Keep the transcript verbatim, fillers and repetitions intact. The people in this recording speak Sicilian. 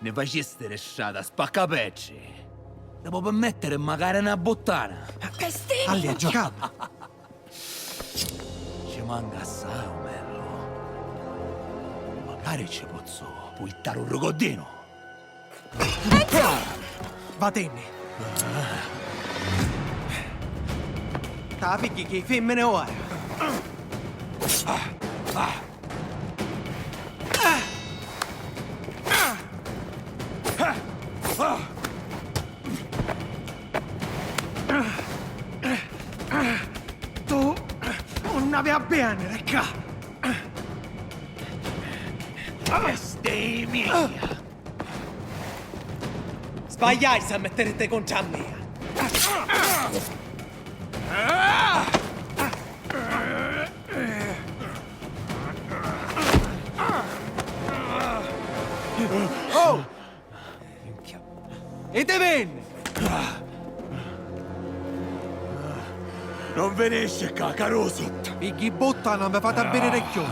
Ni facisti di strata, spaccapeddi! Ti po' permettiri macari na buttana! Pestini! Alli a giocari! Ci manca assai, o Merlu. Macari ci pozzu puittari un rugoddinu. Vatinni. Ta pigghi chi fimmini ora. Tu nun havi a veniri ccà! Bestemia! Sbagliaisi a metteriti contra a mia! Oh! Minchia. E ti vinni! Non venisci ccà, carusu! Pigghi buttana, mi fati a veniri cchiù!